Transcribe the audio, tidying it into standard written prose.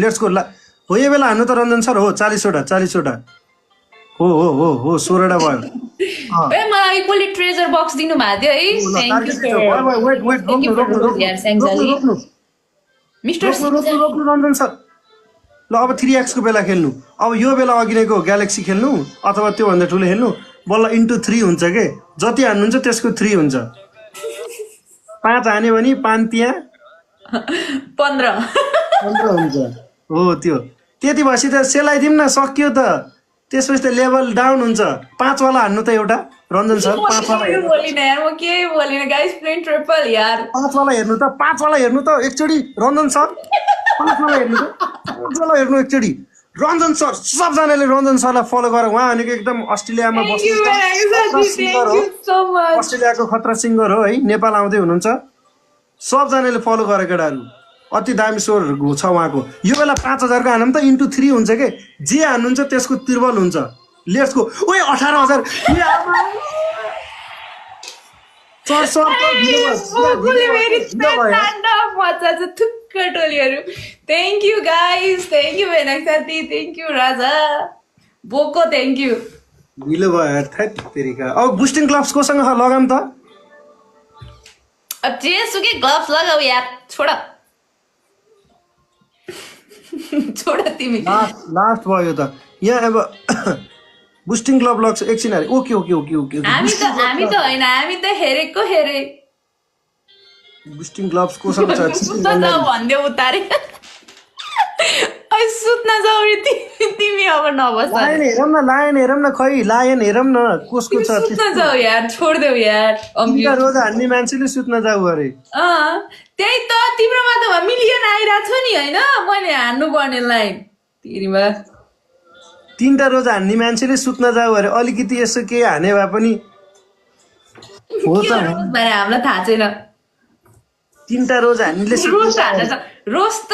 let's go हो यो बेला हान्नु त रञ्जन सर हो 40वटा हो 16वटा भयो ए मलाई एकपल्ट ट्रेजर बक्स दिनु भएको थियो है थ्याङ्क यू रोक्नु मिस्टर रञ्जन सर ल अब 3x को बेला खेल्नु अब यो बेला अघि नैको ग्यालेक्सी खेल्नु अथवा त्योभन्दा ठुलो खेल्नु बल्ल इन्टु 3 हुन्छ के जति हान्नुहुन्छ त्यसको 3 हुन्छ 5 हान्यो भने 5 त्यहाँ 15 हुन्छ हो त्यो त्यति भएपछि त सेलाइदिउँ न सक्यो त त्यसपछि त लेभल डाउन हुन्छ 5 वाला हान्नु त एउटा रञ्जन सर 5 वाला हेर्नु बोलिन यार म के बोलिन गाइस प्लेन ट्रिपल यार 5 वाला हेर्नु त एकचोटी रञ्जन सर 5 वाला हेर्नु एकचोटी रञ्जन सर सबजनाले रञ्जन सरलाई फलो गरेर उहाँ भनेको एकदम अस्ट्रेलियामा अस्ट्रेलियाको खतरा सिङ्गर हो है नेपाल आउँदै हुनुहुन्छ सबजनाले फलो गरे केटाहरू अति दामी स्वरहरू छ उहाँको यो बेला 5000 को हानौँ त इन्टु 3 हुन्छ के जे हान्नुहुन्छ त्यसको त्रिबल हुन्छ लेट्स गो ओए 18000 thank you guys thank you भेनाक साथी थ्याङ्क यू राजा बोको थ्याङ्क यू ढिलो भयो यार थैट तेरिका अब बुस्टिङ ग्लभ्स कोसँग लगाम त अब जेसुकै ग्लभ्स लगाऊ यार छोड तिमी लास्ट भयो त यहाँ अब बुस्टिङ ग्लभ लग्छ एकछिन अरे ओके हामी त होइन हामी त हेरेको हेरे बुस्टिङ ग्लभ्स कोसँग छ भन्दै उतारे सुत्न जाऊ रे तिमी अब नबस लायन हेरौँ न खै लायन हेरौँ न कसको छ सुत्न जाऊ यार छोड्देऊ यार रोजा हान्ने मान्छेले सुत्न जाऊ अरे त्यही त तिम्रोमा त मिलियन आइरहेको छ नि होइन मैले हान्नु पर्ने लाइन तिमीमा 3टा रोजा हान्ने मान्छेले सुत्न जाऊ अरे अलिकति यसो के हाने भए पनि हो त हामीलाई थाहा छैन 3टा रोजा हान्नेले रोज त